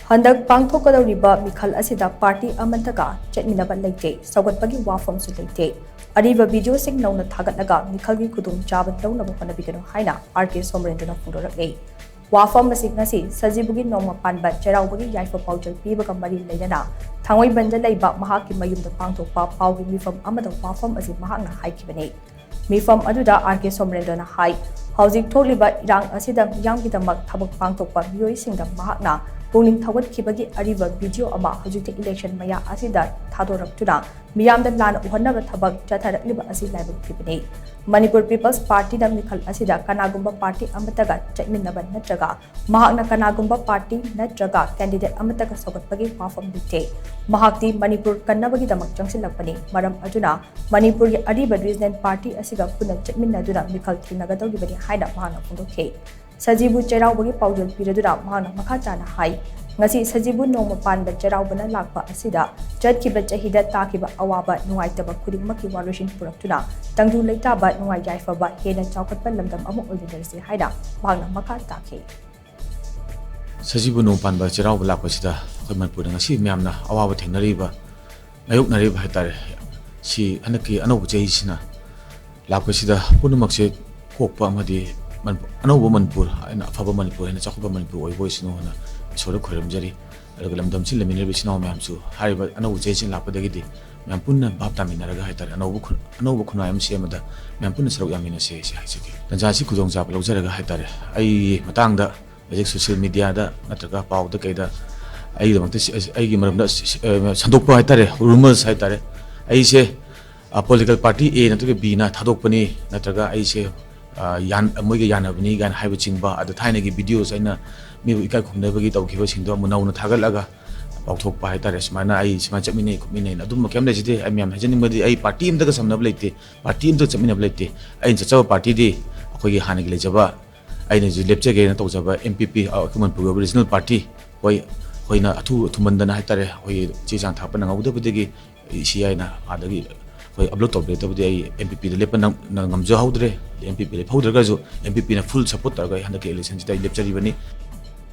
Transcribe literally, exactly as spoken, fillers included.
ꯍꯟꯗꯛ ꯄꯥꯡꯊꯣꯛꯀꯗꯧꯔꯤꯕ ꯃꯤꯈꯜ ꯑꯁꯤꯗ ꯄꯥꯔꯇꯤ ꯑꯃꯠꯇꯒ ꯆꯠꯃꯤꯟꯅꯕ ꯂꯩꯇꯦ, ꯁꯧꯒꯠꯄꯒꯤ ꯋꯥꯐꯝꯁꯨ ꯂꯩꯇꯦ꯫ ꯑꯔꯤꯕ ꯚꯤꯗꯤꯑꯣꯁꯤꯡ ꯅꯧꯅ ꯊꯥꯒꯠꯂꯒ ꯃꯤꯈꯜꯒꯤ ꯈꯨꯗꯣꯡꯆꯥꯕ ꯂꯧꯅꯕ ꯍꯣꯠꯅꯕꯤꯒꯅꯨ ꯍꯥꯏꯅ ꯑꯥꯔ ꯀꯦ ꯁꯣꯃꯔꯦꯟꯗ꯭ꯔꯅ ꯐꯣꯡꯗꯣꯔꯛꯂꯤ꯫ ꯋꯥꯐꯝ ꯑꯁꯤ ꯉꯁꯤ ꯁꯖꯤꯕꯨꯒꯤ ꯅꯣꯡꯃ ꯄꯥꯟꯕ ꯆꯩꯔꯥꯎꯕꯒꯤ ꯌꯥꯏꯐ ꯄꯥꯎꯖꯦꯜ ꯄꯤꯕꯒ ꯃꯔꯤ ꯂꯩꯅꯅ ꯊꯥꯡꯃꯩꯕꯟꯗ ꯂꯩꯕ ꯃꯍꯥꯛꯀꯤ ꯃꯌꯨꯝꯗ ꯄꯥꯡꯊꯣꯛꯄ ꯄꯥꯎꯒꯤ ꯃꯤꯐꯝ ꯑꯃꯗ ꯋꯥꯐꯝ ꯑꯁꯤ ꯃꯍꯥꯛꯅ ꯍꯥꯏꯈꯤꯕꯅꯤ꯫ ꯃꯤꯐꯝ ꯑꯗꯨꯗ ꯑꯥꯔ ꯀꯦ ꯁꯣꯃꯔꯦꯟꯗ꯭ꯔꯅ ꯍꯥꯏ, ꯍꯧꯖꯤꯛ ꯊꯣꯛꯂꯤꯕ ꯏꯔꯥꯡ ꯑꯁꯤꯗ ꯃꯤꯌꯥꯝꯒꯤꯗꯃꯛ ꯊꯕꯛ ꯄꯥꯡꯊꯣꯛꯄ ꯃꯤꯑꯣꯏꯁꯤꯡꯗ ꯃꯍꯥꯛꯅ ꯄꯨꯛꯅꯤꯡ ꯊꯧꯒꯠꯈꯤꯕꯒꯤ ꯑꯔꯤꯕ ꯚꯤꯗꯤꯑꯣ ꯑꯃ ꯍꯧꯖꯤꯛꯇꯤ ꯏꯂꯦꯛꯁꯟ ꯃꯌꯥ ꯑꯁꯤꯗ ꯊꯥꯗꯣꯔꯛꯇꯨꯅ ꯃꯤꯌꯥꯝꯗ ꯂꯥꯟꯅ ꯎꯍꯟꯅꯕ ꯊꯕꯛ ꯆꯠꯊꯔꯛꯂꯤꯕ ꯑꯁꯤ ꯂꯥꯏꯕꯛ ꯊꯤꯕꯅꯤ꯫ ꯃꯅꯤꯄꯨꯔ ꯄꯤꯄꯜꯁ ꯄꯥꯔꯇꯤꯅ ꯃꯤꯈꯜ ꯑꯁꯤꯗ ꯀꯅꯥꯒꯨꯝꯕ ꯄꯥꯔꯇꯤ ꯑꯃꯠꯇꯒ ꯆꯠꯃꯤꯟꯅꯕ ꯅꯠꯇ꯭ꯔꯒ ꯃꯍꯥꯛꯅ ꯀꯅꯥꯒꯨꯝꯕ ꯄꯥꯔꯇꯤ ꯅꯠꯇ꯭ꯔꯒ ꯀꯦꯟꯗꯤꯗꯦꯠ ꯑꯃꯠꯇꯒ ꯁꯧꯒꯠꯄꯒꯤ ꯋꯥꯐꯝ ꯂꯩꯇꯦ꯫ ꯃꯍꯥꯛꯇꯤ ꯃꯅꯤꯄꯨꯔ ꯀꯟꯅꯕꯒꯤꯗꯃꯛ ꯆꯪꯁꯤꯜꯂꯛꯄꯅꯤ꯫ ꯃꯔꯝ ꯑꯗꯨꯅ ꯃꯅꯤꯄꯨꯔꯒꯤ ꯑꯔꯤꯕ ꯔꯤꯖꯅꯦꯜ ꯄꯥꯔꯇꯤ ꯑꯁꯤꯒ ꯄꯨꯟꯅ ꯆꯠꯃꯤꯟꯅꯗꯨꯅ ꯃꯤꯈꯜ ꯊꯦꯡꯅꯒꯗꯧꯔꯤꯕꯅꯤ ꯍꯥꯏꯅ ꯃꯍꯥꯛꯅ ꯐꯣꯡꯗꯣꯛꯈꯤ꯫ ꯁꯖꯤꯕꯨ ꯆꯩꯔꯥꯎꯕꯒꯤ ꯄꯥꯎꯖꯦꯜ ꯄꯤꯔꯗꯨꯅ ꯃꯍꯥꯛꯅ ꯃꯈꯥ ꯇꯥꯅ ꯍꯥꯏ, ꯉꯁꯤ ꯁꯖꯤꯕꯨ ꯅꯣꯡꯃ ꯄꯥꯟꯕ ꯆꯩꯔꯥꯎꯕꯅ ꯂꯥꯛꯄ ꯑꯁꯤꯗ ꯆꯠꯈꯤꯕ ꯆꯍꯤꯗ ꯇꯥꯈꯤꯕ ꯑꯋꯥꯕ ꯅꯨꯡꯉꯥꯏꯇꯕ ꯈꯨꯗꯤꯡꯃꯛꯀꯤ ꯋꯥꯔꯣꯏꯁꯤꯟ ꯄꯨꯔꯛꯇꯨꯅ ꯇꯪꯗꯨ ꯂꯩꯇꯥꯕ ꯅꯨꯡꯉꯥꯏ ꯌꯥꯏꯐꯕ ꯍꯦꯟꯅ ꯆꯥꯎꯈꯠꯄ ꯂꯝꯗꯝ ꯑꯃ ꯑꯣꯏꯃꯤꯟꯅꯔꯁꯤ ꯍꯥꯏꯅ ꯃꯍꯥꯛꯅ ꯃꯈꯥ ꯇꯥꯈꯤ꯫ ꯁꯖꯤꯕꯨ ꯅꯣꯡꯃ ꯄꯥꯟꯕ ꯆꯩꯔꯥꯎꯕ ꯂꯥꯛꯄꯁꯤꯗ ꯑꯩꯈꯣꯏ ꯃꯅꯤꯄꯨꯔꯗ ꯉꯁꯤ ꯃꯌꯥꯝꯅ ꯑꯋꯥꯕ ꯊꯦꯡꯅꯔꯤꯕ, ꯃꯥꯌꯣꯛꯅꯔꯤꯕ ꯍꯥꯏꯇꯥꯔꯦ, ꯁꯤ ꯍꯟꯗꯛꯀꯤ ꯑꯅꯧꯕ ꯆꯍꯤꯁꯤꯅ ꯂꯥꯛꯄꯁꯤꯗ ꯄꯨꯝꯅꯃꯛꯁꯦ ꯀꯣꯛꯄ ꯑꯃꯗꯤ ꯃꯅꯤꯄꯨꯔ, ꯑꯅꯧꯕ ꯃꯅꯤꯄꯨꯔ, ꯑꯩꯅ ꯑꯐꯕ ꯃꯅꯤꯄꯨꯔ, ꯍꯦꯟꯅ ꯆꯥꯎꯈꯠꯄ ꯃꯅꯤꯄꯨꯔ ꯑꯣꯏꯕ ꯑꯣꯏꯁꯅꯨ ꯍꯥꯏꯅ ꯏꯁꯣꯔꯗ ꯈꯣꯏꯔꯝꯖꯔꯤ꯫ ꯑꯗꯨꯒ ꯂꯝꯗꯝꯁꯤ ꯂꯩꯃꯤꯟꯅꯔꯤꯕ ꯏꯆꯤꯟ ꯏꯅꯥꯎ ꯃꯌꯥꯝꯁꯨ ꯍꯥꯏꯔꯤꯕ ꯑꯅꯧꯕ ꯆꯍꯤꯁꯤ ꯂꯥꯛꯄꯗꯒꯤꯗꯤ ꯃꯌꯥꯝ ꯄꯨꯟꯅ ꯚꯥꯞ ꯇꯥꯃꯤꯟꯅꯔꯒ ꯍꯥꯏꯇꯥꯔꯦ, ꯑꯅꯧꯕ ꯈꯨ-, ꯑꯅꯧꯕ ꯈꯨꯟꯅꯥꯏ ꯑꯃ ꯁꯦꯝꯕꯗ ꯃꯌꯥꯝ ꯄꯨꯟꯅ ꯁꯔꯨꯛ ꯌꯥꯃꯤꯟꯅꯁꯦ ꯍꯥꯏꯁꯦ ꯍꯥꯏꯖꯒꯦ꯫ ꯇꯥꯟꯖꯥꯁꯤ ꯈꯨꯗꯣꯡꯆꯥꯕ ꯂꯧꯖꯔꯒ ꯍꯥꯏꯇꯥꯔꯦ, ꯑꯩꯒꯤ ꯃꯇꯥꯡꯗ ꯍꯧꯖꯤꯛ ꯁꯣꯁꯤꯌꯦꯜ ꯃꯤꯗꯤꯌꯥꯗ ꯅꯠꯇ꯭ꯔꯒ ꯄꯥꯎꯗ ꯀꯩꯗ ꯑꯩꯒꯤꯗꯃꯛꯇ ꯁꯤ-, ꯑꯩꯒꯤ ꯃꯔꯝꯗ ꯁꯤ-, ꯁꯤ-, ꯑ, ꯁꯟꯗꯣꯛꯄ ꯍꯥꯏꯇꯥꯔꯦ, ꯔꯨꯃꯔꯁ ꯍꯥꯏꯇꯥꯔꯦ, ꯑꯩꯁꯦ, ꯑ, ꯄꯣꯂꯤꯇꯤꯀꯦꯜ ꯄꯥꯔꯇꯤ ꯑꯦ ꯅꯠꯇ꯭ꯔꯒ ꯕꯤꯅ ꯊꯥꯗꯣꯛꯄꯅꯤ, ꯅꯠꯇ꯭ꯔꯒ ꯑꯩꯁꯦ, ꯑ, ꯌꯥꯟ-, ꯃꯣꯏꯒ ꯌꯥꯅꯕꯅꯤ ꯀꯥꯏꯅ ꯍꯥꯏꯕꯆꯤꯡꯕ, ꯑꯗ ꯊꯥꯏꯅꯒꯤ ꯚꯤꯗꯤꯑꯣꯁ ꯑꯩꯅ ꯃꯤꯕꯨ ꯏꯀꯥꯏ ꯈꯨꯝꯅꯕꯒꯤ ꯇꯧꯈꯤꯕꯁꯤꯡꯗꯣ ꯑꯃꯨꯛ ꯅꯧꯅ ꯊꯥꯒꯠꯂꯒ ꯄꯥꯎꯊꯣꯛꯄ ꯍꯥꯏꯇꯥꯔꯦ, ꯁꯨꯃꯥꯏꯅ ꯑꯩ ꯁꯨꯃꯥꯏꯅ ꯆꯠꯃꯤꯟꯅꯩ ꯈꯣꯠꯃꯤꯟꯅꯩꯅ ꯑꯗꯨꯝꯕ ꯀꯩꯝ ꯂꯩꯖꯗꯦ꯫ ꯑꯩ ꯃꯌꯥꯝ ꯍꯥꯏꯖꯅꯤꯡꯕꯗꯤ ꯑꯩ ꯄꯥꯔꯇꯤ ꯑꯃꯇꯒ ꯁꯝꯅꯕ ꯂꯩꯇꯦ, ꯄꯥꯔꯇꯤ ꯑꯃꯇꯒ ꯆꯠꯃꯤꯟꯅꯕ ꯂꯩꯇꯦ꯫ ꯑꯩꯅ ꯆꯠꯆꯕ ꯄꯥꯔꯇꯤꯗꯤ ꯑꯩꯈꯣꯏꯒꯤ ꯍꯥꯟꯅꯒꯤ ꯂꯩꯖꯕ, ꯑꯩꯅ ꯍꯧꯖꯤꯛ ꯂꯦꯞꯆꯒꯦꯅ ꯇꯧꯖꯕ ꯑꯦꯝ ꯄꯤ ꯄꯤ, ꯑꯩꯈꯣꯏ ꯃꯅꯤꯄꯨꯔꯒꯤ ꯑꯣꯏꯕ ꯔꯤꯖꯅꯦꯜ ꯄꯥꯔꯇꯤ, ꯍꯣꯏ, ꯑꯩꯈꯣꯏꯅ ꯑꯊꯨ ꯊꯨꯃꯟꯗꯅ ꯍꯥꯏꯇꯥꯔꯦ, ꯑꯩꯈꯣꯏꯒꯤ ꯆꯦ ꯆꯥꯡ ꯊꯥꯔꯛꯄ ꯅꯪꯍꯧꯗꯕꯗꯒꯤ ꯁꯤ ꯍꯥꯏꯅ ꯑꯥꯗꯒꯤ ꯑꯩꯈꯣꯏ ꯑꯞꯂꯣꯗ ꯇꯧꯕꯤꯔꯛꯇꯕꯗꯤ ꯑꯩ ꯑꯦꯝ ꯄꯤ ꯄꯤꯗ ꯂꯦꯞꯄ ꯅꯪ-, ꯅꯪ-, ꯉꯝꯖꯍꯧꯗ꯭ꯔꯦ꯫ ꯑꯦꯝ ꯄꯤ ꯄꯤ ꯂꯦꯞꯍꯧꯗ꯭ꯔꯒꯁꯨ ꯑꯦꯝ ꯄꯤ ꯄꯤꯅ ꯐꯨꯜ ꯁꯄꯣꯔꯠ ꯇꯧꯔꯒ ꯑꯩ ꯍꯟꯗꯛꯀꯤ ꯏꯂꯦꯛꯁꯟꯁꯤꯗ ꯑꯩ ꯂꯦꯞꯆꯔꯤꯕꯅꯤ꯫